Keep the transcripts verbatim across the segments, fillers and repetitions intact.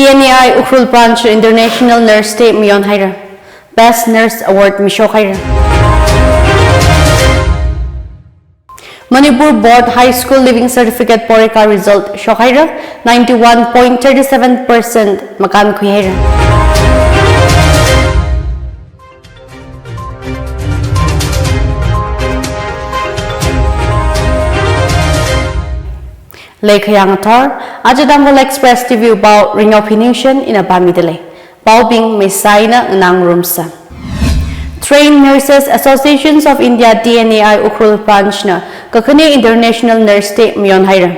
T N A I Ukhrul Branch International Nurse Day mayonhaira. Best Nurse Award mishokhaira. Manipur Board High School Leaving Certificate porikha result shokhaira, ninety-one point thirty-seven percent makankhuihaira. Leikhayang athor, aja Tangkhul Express T V pao Ringyao Phiningshen ina pāmidalei. Paobing meisaina nganāngarumsa. Trained Nurses Associations of India, T N A I Ukhrul Branch na kakhane International Nurse Day mayonhaira.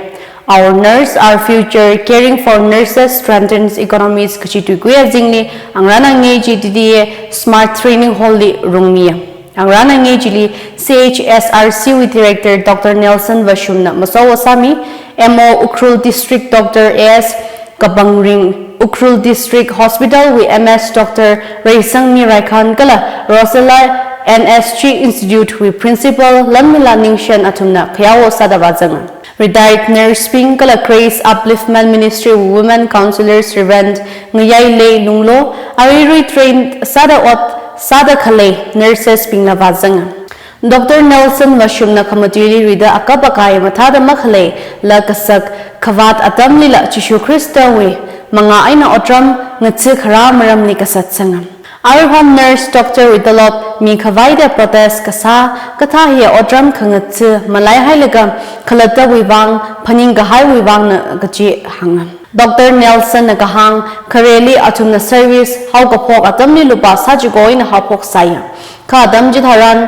Our nurse, our future, caring for nurses strengthens economies kachi tuikui azingli, angarān angei chi T T A Smart Training Hall li rungmiya. Angarān angei chili C H S R C wui Director Doctor Nelson Vashum na masot sāmi, M O Ukhrul District Doctor A S Kapangring, Ukhrul District Hospital wui M S Doctor Reisangmi Raikhan kala Rosella N S G Institute wui Principal Lanmila Ningshen athumna khayao sāda vāzanga. Retired nurse bing kala Grace Upliftment Ministry Women Counsellors Reverend Ngayailei Lunglo, aruirui train sāda ot sāda khalei nurses bingla vāzanga. Doctor Nelson Vashum na khamatuili rida akap akai mathāda makhaleila kasak khavāt atamlila Jishu Khristawui manga eina otram ngatha kharā maramli kasatsanga. Aruihon nurse doctor wui tolop mikhavaida protest kasā kathā hiya otram khangatha malaihailaga khalattawui vang phaningkahaiwui vangna kachi hānga. Doctor Nelson na kahāng khareli athumna service haokaphok atamli lupā sāchiko eina haophok sāya. Kha atam chitharan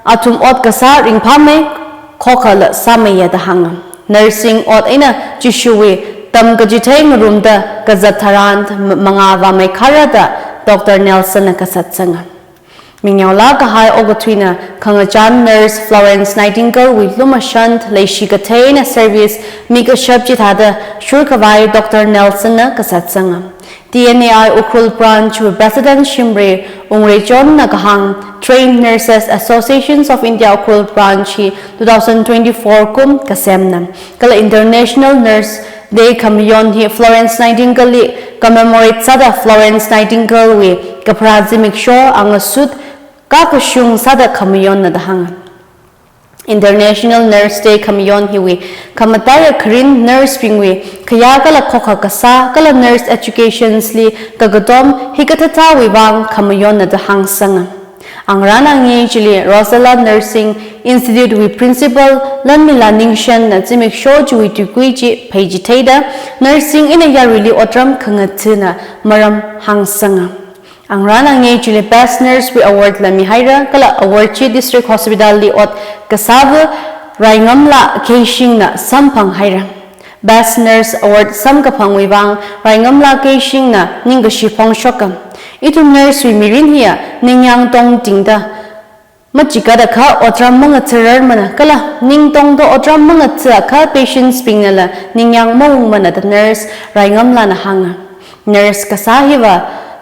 athum ot kasā ringphāmei, khokhala sāmeiya da hānga. Nursing ot eina Jishuwui tamkachithei ngarumda kazat tharan m-, manga vāmeikhara da Doctor Nelson na kasatsanga. Mingyaolā kahai okathuina khangachān nurse Florence Nightingale wui lumashan leishi kathei eina service mikashap chithāda shurkhavai Doctor Nelson na kasatsanga. T N A I Ukhrul Branch wui President Shimray Wungreichon na kahāng Trained Nurses Associations of India Ukhrul Branch hi two thousand twenty-four kum kasemna. Kala International Nurse Day khamayon hi Florence Nightingale li commemorate sāda Florence Nightingale wui kapharā zimiksho angasut kakashung sāda khamayonna da hānga. International Nurse Day khamayon hiwui khamataiya kharin nurse bingwui khayā kala khokha kasā kala nurse educations li kakatom hikathāthāwui vang khamayonna da hāngsanga. Angarān angei chili Rosella Nursing Institute wui Principal Lanmila Ningshen na zimiksho chiwui tuikui chi pheichitheida nursing eina yaruili otram khangathana maram hāngsanga. Angarān angei chili Best Nurse wui award la mihaira, kala award chi District Hospital li ot kasāva Raingamla Keishing na samphanghaira. Best Nurse Award samkaphangwui vang Raingamla Keishing na ningkashi phongshoka. Ithum nurse wui mirin hiya ningyāng tongtingda machikat akha otram mangathararmana kala ningtongda otram mangatha akha patients bingnala ningyāng maungmana da nurse Raingamla na hānga. Nurse kasā hiva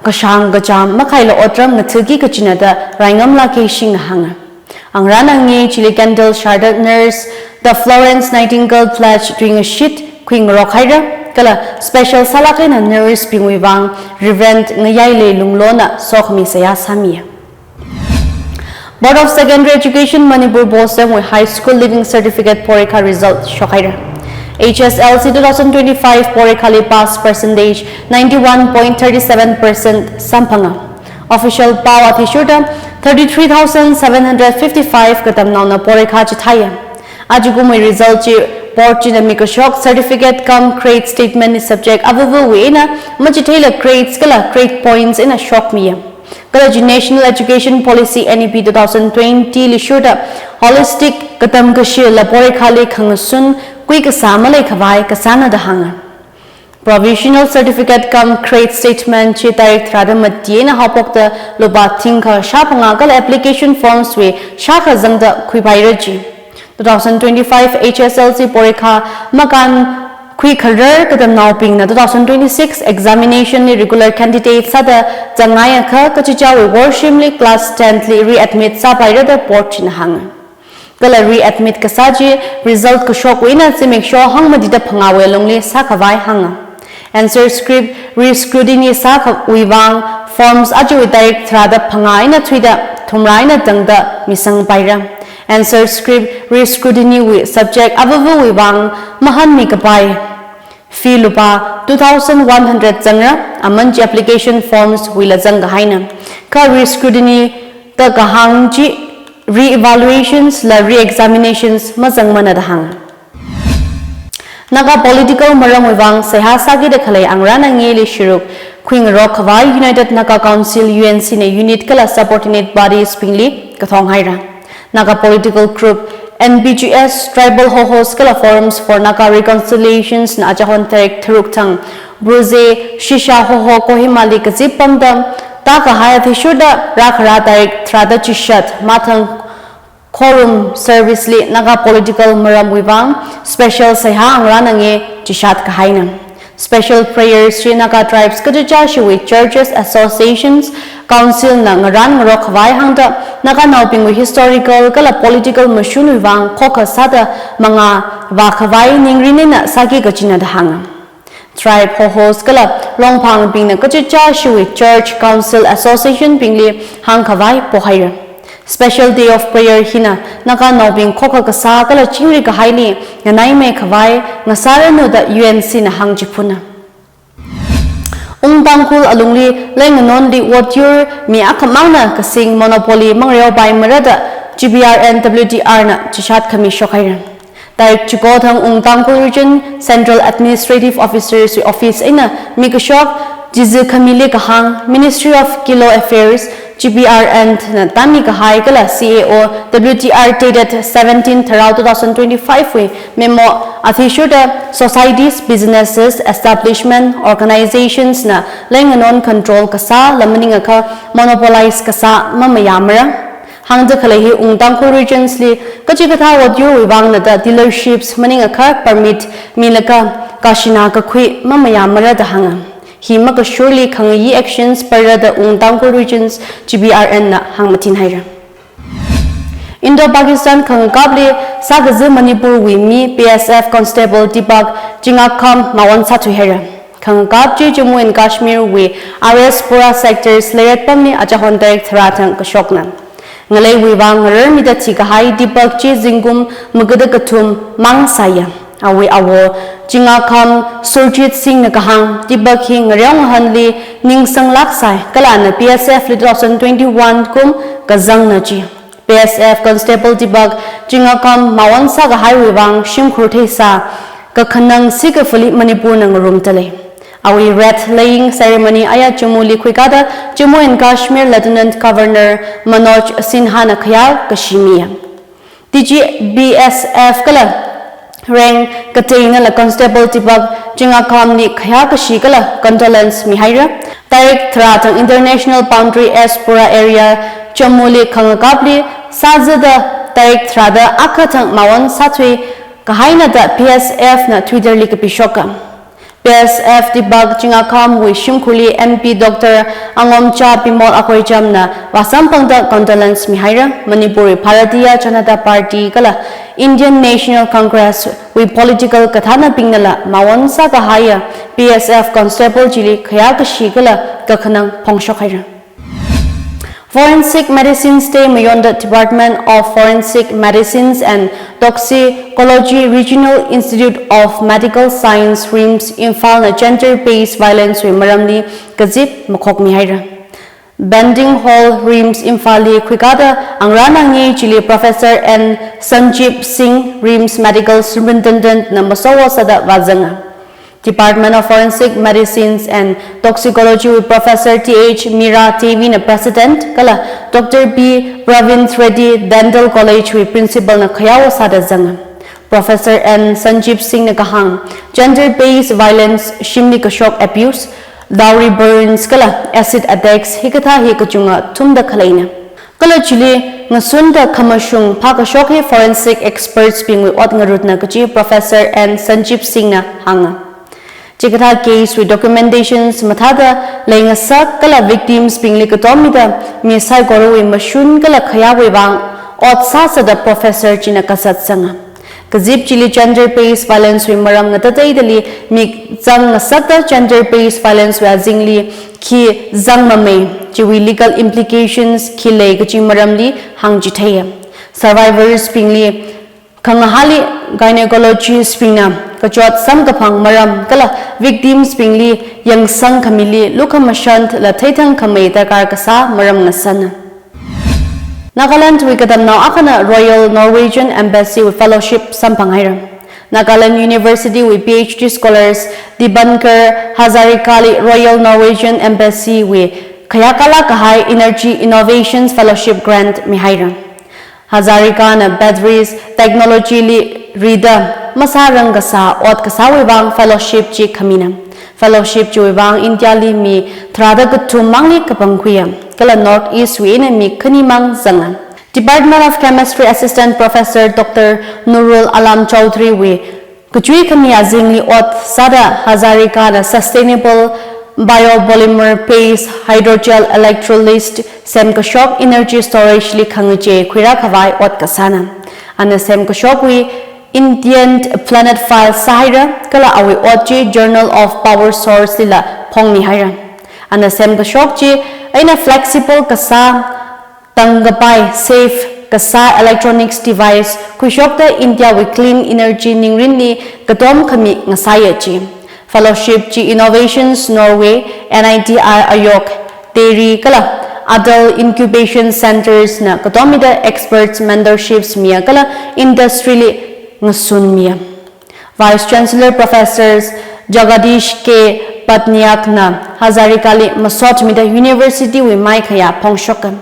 kashāng kacham makhaila otram ngathaki kachina da Raingamla Keishing na hānga. Angarān angei chili candle sharda nurse da Florence Nightingale pledge tuingashit khuingarokhaira, kala special sālāk eina nurse bingwui vang Reverend Ngayailei Lunglo na sokhami seihā sāmiya. Board of Secondary Education Manipur BOSEM wui High School Leaving Certificate porikha result shokhaira. H S L C two thousand twenty-five porikhali pass percentage ninety-one point thirty-seven percent samphanga. Official pao athishurda thirty-three thousand seven hundred fifty-five katamnaona porikha chithāya. Ajakumwui result chi board china mikashok certificate cum grade statement li subject avāvawui eina machitheila grades kala grade points eina shokmiya. Kala chi National Education Policy N E P two thousand twenty li shurda holistic katam kashila porikhali khangasun kui kasā maleikhavai kasāna da hānga. Provisional certificate cum grade statement chi tarik tharāda mati eina haophokta lupā thingkha shāphangā kala application forms wui shākha zangda khuipaira chi. Two thousand twenty-five H S L C porikha makānkhui kharar katamnaobingna two thousand twenty-six examination li regular candidate sāda zangngaiakha kachichāwui worshimli class ten li readmit sāpaira da board china hānga. Kala readmit kasā chi result kashokwui eina zimiksho hangmatida phangāwui lungli sākhavai hānga. Answer script re-scrutiny sākhawui vang forms ajawui tarik tharāda phangā eina thuida thumrā eina tangda misangpaira. Answer script re-scrutiny wui subject avāvawui vang mahānmi kapai fee lupā two thousand one hundred zangra, aman chi application forms wuila zangkahaina. Kha re-scrutiny da kahāng chi re-evaluations la re-examinations mazangmana da hānga. Naga political maramwui vang seihā sākida khalei Angarān Angayli shiruk khuingarok khavai United Naga Council U N C na unit kala subordinate bodies bingli kathong haira. Naga political group N P G S, tribal hohos kala Forums for Naga Reconciliations na achahon tarik tharuk thang Bruze Shisha Hoho Kohimali kazip pamda, tākahai athishurda rākharā tarik tharāda chishat mathang quorum service li Naga political maramwui vang special seihā Angarān Angay chishat kahaina. Special prayers chi Naga tribes kachichāshiwui churches, associations, council na ngarān ngarok khavai hāngda Naganaobingwui historical kala political mashunwui vang khokha sāda mangā vākhavai ningrin eina sāki kachina da hānga. Tribe hohos kala longphangbingna kachichāshiwui church, council, association bingli hāngkhavai pohaira. Special day of prayer hina Naganaobing khokha kasā kala chingri kahaili nganaimei khavai ngasāranu da U N C na hāngchiphuna. Wung Tangkhul alungli leinganonli vote yur mi akhamangna kasing monopoly mangareopaimara da G B R N W T R na chishat khami shokhaira. Tarik chiko thang Wung Tangkhul Region Central Administrative Officers wui office eina mikashok chizi khamili kahāng Ministry of Kilo Affairs, G B R N na tāmi kahai kala C A O W T R dated seventeen Tharao two thousand twenty-five wui memo athishurda societies, businesses, establishment, organizations na leinganon control kasā la maningakha monopolize kasā mamayāmara. Hāngda khalei hi Wung Tangkhul Regions li kachikathā vote yurwui vangna da dealerships maningakha permit milaga kashina kakhui mamayāmara da hānga. Hi makashurli khangayi actions parra da Wung Tangkhul Regions G B R N na hāngmathin haira. Indo-Pakistan khangakapli sākazi Manipur wui mi B S F constable Deepak Chingakham mawon sāthui haira. Khangakap chi Jammu and Kashmir wui R S Pura sectors Layat pamli achahon tarik tharā thang kashokna. Ngaleiwui vang ngararmida thikahai Deepak chi zingkum magada kathum mang sāya. Awui awo Chingakham Surjit Singh na kahāng, Deepak hi ngareo ngahanli ningsanglāk sai, kala ana B S F li two thousand twenty-one kum kazangna chi. B S F Constable Deepak Chingakham mawon sākahaiwui vang shimkhur theisā kakhanang sikafali Manipur na ngarumda lei. Awui wreath laying ceremony aya Jammu li khuikada Jammu and Kashmir Lieutenant Governor Manoj Sinha na khayā kashi miya. Tiji B S F kala rank kateina la Constable Deepak Chingakham li khayā kashi kala condolence mihaira. Tarik tharā thang International Boundary S Pura area Jammu li khangakapli sāzada tarik tharāda akha thang mawon sāthui kahaina da B S F na Twitter li kapishoka. B S F Deepak Chingakham wui shimkhurli M P Doctor Angomcha Bimol Akoijam na vāsamphangda condolence mihaira. Manipur wui Bharatiya Janata Party kala Indian National Congress wui political kathānabingna la mawon sākahaiya B S F constable chili khayā kashi kala kakhanang phongshok haira. Forensic Medicines Day mayonda Department of Forensic Medicines and Toxicology, Regional Institute of Medical Science, RIMS Imphal na gender-based violence wui maramli kazip makhokmi haira. Banting Hall, RIMS Imphal li khuikada Angarān Angay chili Professor N Sanjeev Singh, RIMS Medical Superintendent na masowo sāda vāzanga. Department of Forensic Medicines and Toxicology wui Professor T H Meera Devi na President, kala Doctor B Praveen Reddy, Dental College wui Principal na khayao sāda zanga. Professor N Sanjeev Singh na kahāng, gender-based violence, shimli kashok abuse, dowry burns kala acid attacks hikathā hi kachunga thumda khaleina. Kala chili ngasunda khamashung phākashok hi forensic experts bingwui ot ngarutna kachi Professor N Sanjeev Singh na hānga. Chikathā case wui documentations mathāda leingasak kala victims bingli katom mida mi saikorawui mashun kala khayāwui vang ot sāsāda Professor china kazat sanga. Kazip chili gender based violence wui maram ngatateidali mikzang ngasakta gender based violence wui azingli khi zangmamei, chiwui legal implications khi lei kachi maramli hāngchitheiya. Survivors bingli khangahāli gynecologist bingna kachot samkaphang maram kala victims bingli yangsang khamili lukhamashan la theithang khamei darkar kasā maram ngasāna. Nagaland wui katamnao akhana Royal Norwegian Embassy wui fellowship samphang haira. Nagaland University wui P H D scholars Dipankar Hazarika li Royal Norwegian Embassy wui khayākala kahai Energy Innovations Fellowship Grant mihaira. Hazarika na batteries technology li rida masārang kasā ot kasāwui vang fellowship chi khamina. Fellowship chiwui vang India li mi tharāda kathum mangli kapangkhuiya, kala North East wui eina mi khani mang zanga. Department of Chemistry Assistant Professor Doctor Nurul Alam Chowdhury wui kachui khami azingli ot sāda Hazarika na sustainable biopolymer based hydrogel electrolyte semkashok energy storage li khangachei khuira khavai ot kasāna. Ana semkashokwui Indian Planet file sāhaira, kala awui ot chi Journal of Power Source lila phongmihaira. Ana semkashok chi eina flexible kasā, tangkapai, safe kasā electronics device khuishokta India wui clean energy ningrinli katom khami ngasāya chi. Fellowship chi Innovations Norway, N I T I York, Delhi kala Atal Incubation Centres na katom mida experts mentorships miya kala industry li ngasun miya. Vice Chancellor Professors Jagadish K Patnaik na Hazarika li masot mida university wui maikhaya phongshoka.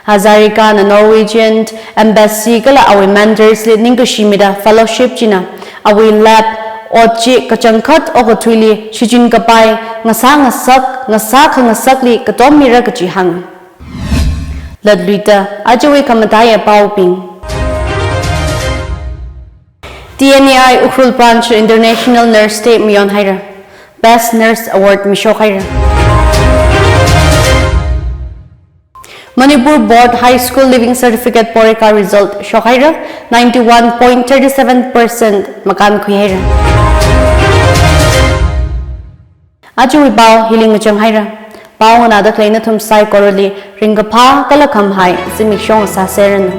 Hazarika na Norwegian Embassy kala awui mentors li ningkashi mida fellowship china awui lab ot chi kachangkhat okathuili shichin kapai ngasā ngasak, ngasā khangasakli katom mira kachi hānga. Latluida ajawui khamataiya paobing. T N A I Ukhrul Branch International Nurse Day mayon haira. Best Nurse Award mishok haira. Manipur Board High School Leaving Certificate porikha result shok haira, ninety-one point thirty-seven percent makānkhui haira. Ajawui pao hili ngachang haira. Pao nganāda khalei nathum saikorali ringkaphā kala khamahai zimiksho sāseranu.